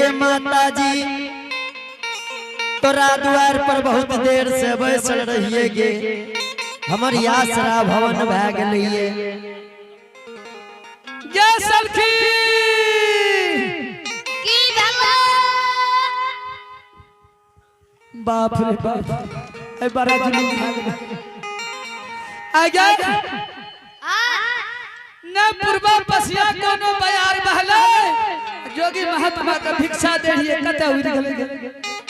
गे माताजी, तोरा द्वार पर बहुत देर से बैसल रहिए गे, हमर आसरा भवन भए गेलैये। गे सलखी, की भेलो? बाप रे बाप, ए बड़ा जुलूम भए गेलै। आगे न पूर्वा पसिया कोनो बयार बहले, जोगी महात्मा के भिक्षा दे रहिए, कतऽ उड़ि गेलै?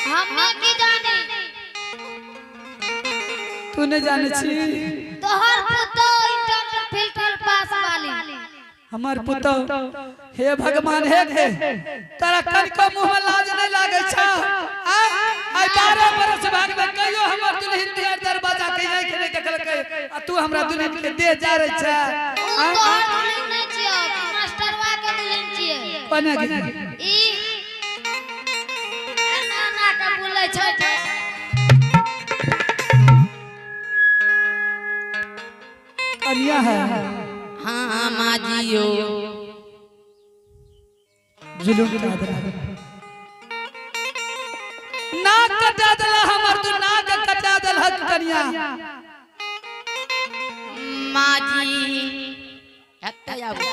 हमे की जानी? तू नहीं जाने छी? तोहर पुतोह इंटर फिल्टर पास वाली। हमर पुतोह? हे भगवान, हे गे, तारा कनिको मुंह में लाज नहीं लागे छ? आइ 12 बरस भाग में कहियो हमर दुल्हन के दरवाजा के नहीं के नहीं देखलकै, आ तू हमरा दुल्हन के दे जा रहे छ? उ तोहर दुल्हन नहीं छियो, मास्टरवा के दुल्हन छियै। कोने गे? ई एना एना के बोलै छै। कनिया है? हाँ माँ जी यो। जुलूम का देला, नाक कटा देला हमर, तू नाक कटा देलहक कनिया। माँ जी, एतऽ आबू।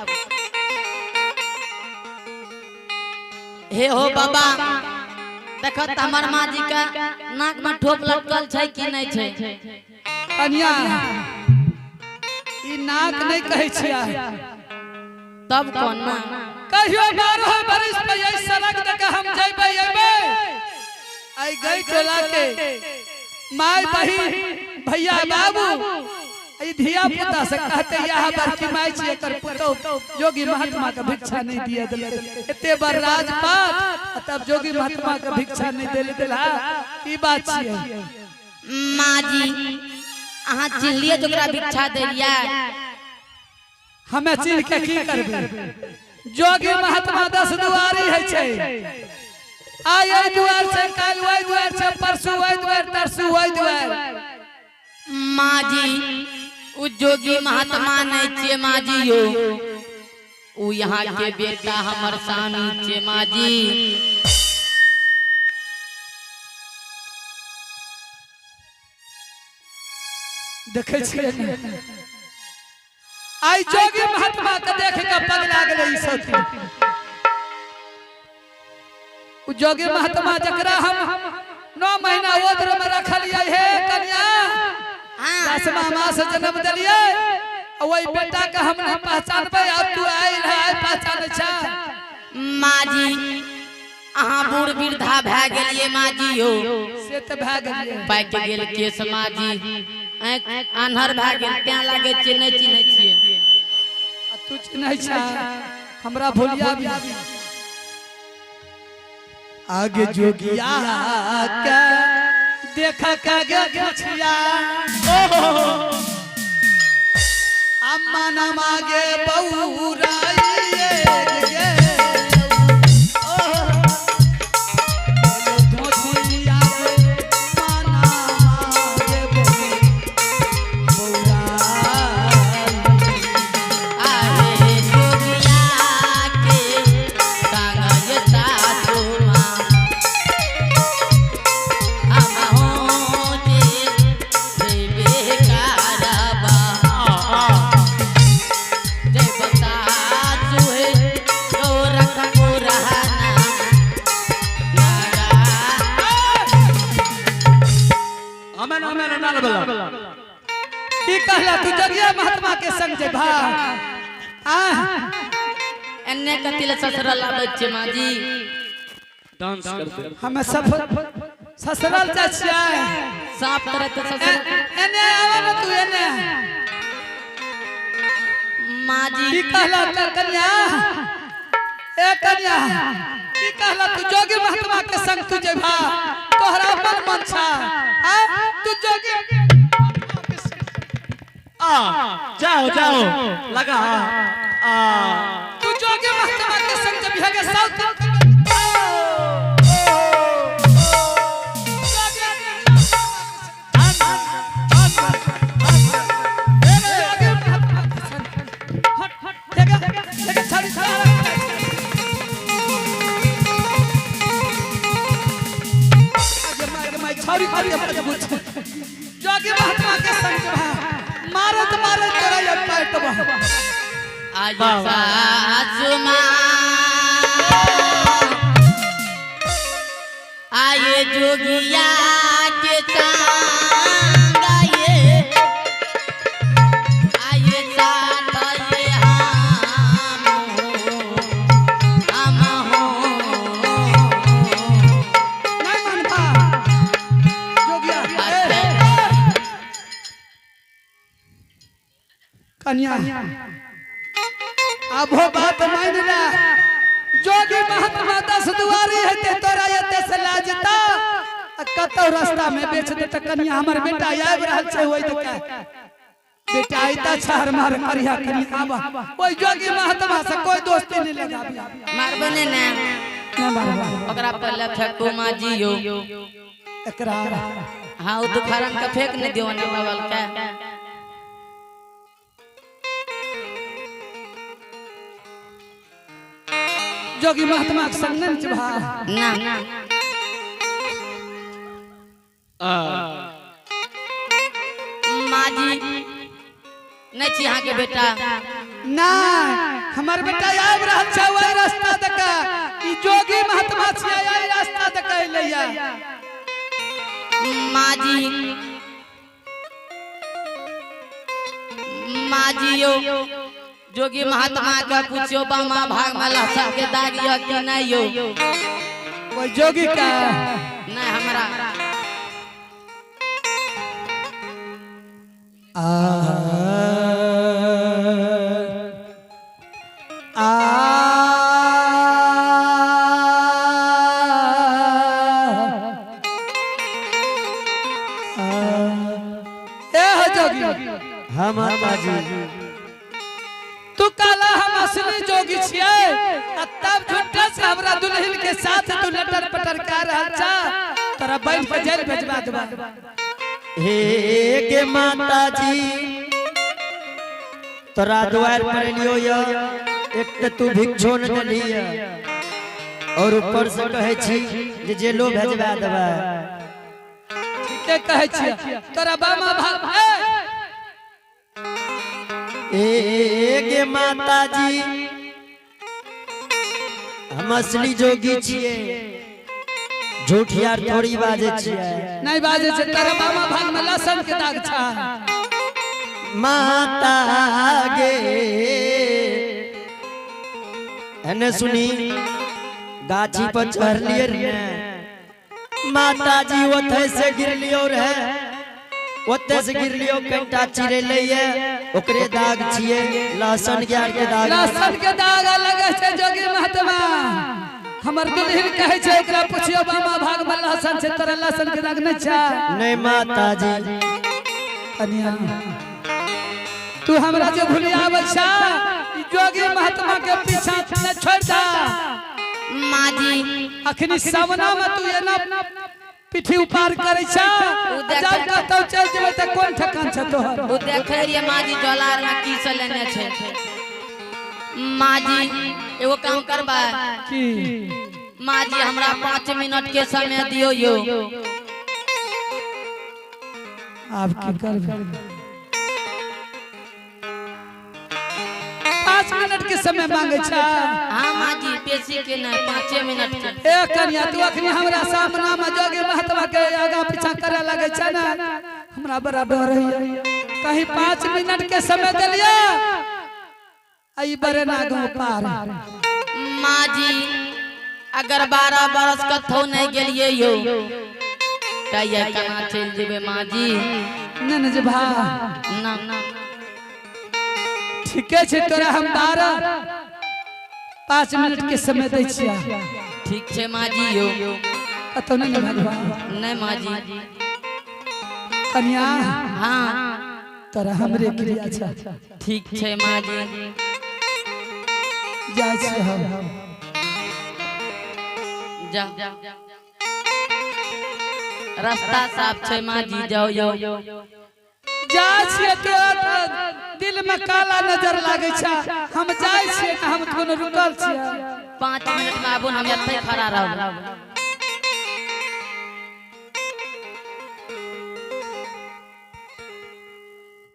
हे हो बाबा, देखत तऽ हमर माँ जी के नाक में ठोप लटकल छै कि नहि छै? कनिया, ई नाक नहीं कहै छियै। तब कोन ना? कहियो 12 बरिस पे यही सड़क दे के हम जइबै अइबै, आई गई टोला के माय बहिन भैया बाबू ई धिया पुता से कहते, यह बड़की माय छी, एकर पुतोह जोगी महात्मा के भिक्षा नहीं दिया देलकै। एते बड़ राजपाट आ तब जोगी महात्मा के भिक्षा नहीं देले देला, की बात छियै? माँ जी, अहाँ चिन्हलियै जेकरा भिक्षा देलियै? हमें चिन्ह के की करबै? जोगी महात्मा 10 दुआरी है छै। आइ एहि दुआर छै, काल्हि ओहि दुआर छै, परसू ओहि दुआर, तरसू ओहि दुआर। माँ जी, उ जोगी महात्मा नहीं छियै माँ जी यो, उ यहाँ के बेटा हमर स्वामी छियै माँ जी। देखै छियै ने, आइ जोगी महात्मा के देख के पगला गेलै ई सब। उ जोगी महात्मा जकरा हम 9 महीना ओदर में रखलियै, हे कन्या, 10वां मास जन्म देलियै, आ ओहि बेटा के हम नहीं पहचानबै? अब तू आयल है, आइ पहचानै छ? माँ जी, अहाँ बूढ़ वृद्धा भए गेलियै माँ जी यो। से तऽ भए गेलियै। पाकि गेल केस माँ जी, आँखि आन्हर भए गेल, तें लागै छियै नहि चिन्है छियै। आ तू चिन्है छ हमरा? भोलिया भी आगे जोगिया के देख के गे गछिया, ओहो, अम्मा नमागे बौराइए गे, ओहो, धोतिया गे माना मागे बौराई। आहे जोगिया के संग सासु माँ, हम हो जे देवे कारबा। जय सासु हे गोरखपुर रहना नारा। अमन अमन नाल बला। की कहला तू? जोगिया महात्मा के संग जे भा आ? एन्ने कथी लए ससुराल आबै छियै माँ जी? डांस करते। हमें सब ससुराल जाइ छियै? साफ तरह के ससुराल। एने आवा ना तू, एने। माँ की जी। कहला त कन्या? ए कन्या, की कहला तू? जोगी महात्मा के संग तू जेबा, तोहरा अपन मन छा आ तू जोगी महात्मा के संग आ जाओ जाओ लगा आ। तू जोगी महात्मा के संग जब हेगे साउथ जोगी महात्मा के संग हट, हेगे हेगे छड़ी छड़ी। छौरी कते मजबूत छै। जोगी महात्मा के संग जबा मारत मारत तोरा ये पैटबा। आज सासु माँ आये जोगिया के संग आये, आये साथ आये हम हो, हम हो। नहीं मानबा जोगिया। ए, कन्या अब हो बात मान ला। जोगी महात्मा 10 दुआरी है ते तोरा एते से लाजता आ कतौ रास्ता में बेच दे त कन्या हमर बेटा आबि रहल छै ओइ दका बेटा आइता छहर मार करिया कन्या आबा ओइ जोगी महात्मा से कोई दोस्ती नहीं लगाबी। मारबो ने ना? ना मारबा। ओकरा पहले फेंकू माँ जी यो। एकरा? हाँ, वो दुखारन के फेंक नहीं दियो ने बगल के। जोगी महात्मा के संग नहीं भा। ना। आ माँ जी, नहीं छी यहाँ के बेटा? ना, हमर बेटा आबि रहल छै ओहि रास्ता दक। ई जोगी महात्मा छियै, एहि रास्ता दक अइलैया। माँ जी, माँ जी यो, जोगी महात्मा का पूछियो, बामा भाग में लहसुन के दाग यह कि नहीं यो? ओहि जोगी का? नहीं, हमरा। आ आ ए हो जोगी। हाँ माता जी। तू काला हम असली जोगी छियै आ तब झूठा से हमरा दुल्हन के साथ तू लटर पटर कर रहल छा। तोरा बैठ के जेल भेजवा देबा। हे गे माता जी, तोरा द्वार पर एलियो य, एक त तू भिक्षो न देलिय और ऊपर से कहै छी जे जेलो भेजवा देबा। ठीके कहै छियै, तोरा बामा भाग ए। ए गे माता जी, हम असली जोगी छियै, झूठ यार थोड़ी बाजै छियै। नहीं बाजै छै, तोरा बामा भाग में लहसुन के दाग छा। माता गे, एने सुनी, गाछी पर चढ़लिए रे माता जी, ओथे से गिरलियो रहे, ओते से गिरलियो, कनिटा चिरेलैये, ओकरे दाग छियै, लहसुन के आर के दाग। लहसुन के दाग अलग छै। जोगी महात्मा, हमर दुल्हन कहै छै, ओकरा पुछियो, बामा भाग में लहसुन छै। तोरा लहसुन के दाग नहीं छै? नहीं माता जी। कनिया, तू हमरा जे भुलियाबै छा, ई जोगी महात्मा के पीछा न छोड़ दा। माँ जी। अखनी सामना में तू एना पिठी उपार करै छा, जब कतौ चल जेबै त कोन ठेकान छै तोहर? ओ देखे रहिए माँ जी, जलार में की से लेने छै। माँ जी, एगो काम करबा? की? माँ जी, हमरा 5 मिनट के समय दियो यो। आब की करबै? 5 मिनट के समय मांगे छा? हाँ माँ जी, बेसी के नहीं, 5 मिनट के। ए कन्या, तू अखनी हमरा सामना में जोगी महात्मा के आगा पीछा करे लगे छै ना, हमरा बड़ा डर है। कहीं 5 मिनट के समय दिलिया, आई बरे ना गाँव पार। माँ जी, अगर 12 बरस कथो नहीं गेलिए यो त ये केना चलि जेबै माँ जी? नहीं न जे भा। ना ना। ठीके छै, तोरा हम 12 5 मिनट के समय दै छियै। ठीक छै माँ जी यो। कतौ नहीं ने भगवा? नहीं माँ जी। कन्या। हाँ। तोरा हमरे क्रिया छै। ठीक छै माँ जी। जाइ छियै हम। जा, रास्ता साफ छै माँ जी, जाओ जाओ। जाइ छियै, तोरा दिल में काला नजर लागै छै। हम जाइ छियै ने, हम कोनो रुकल छियै? 5 मिनट में आबू, हम एतै खड़ा रहब।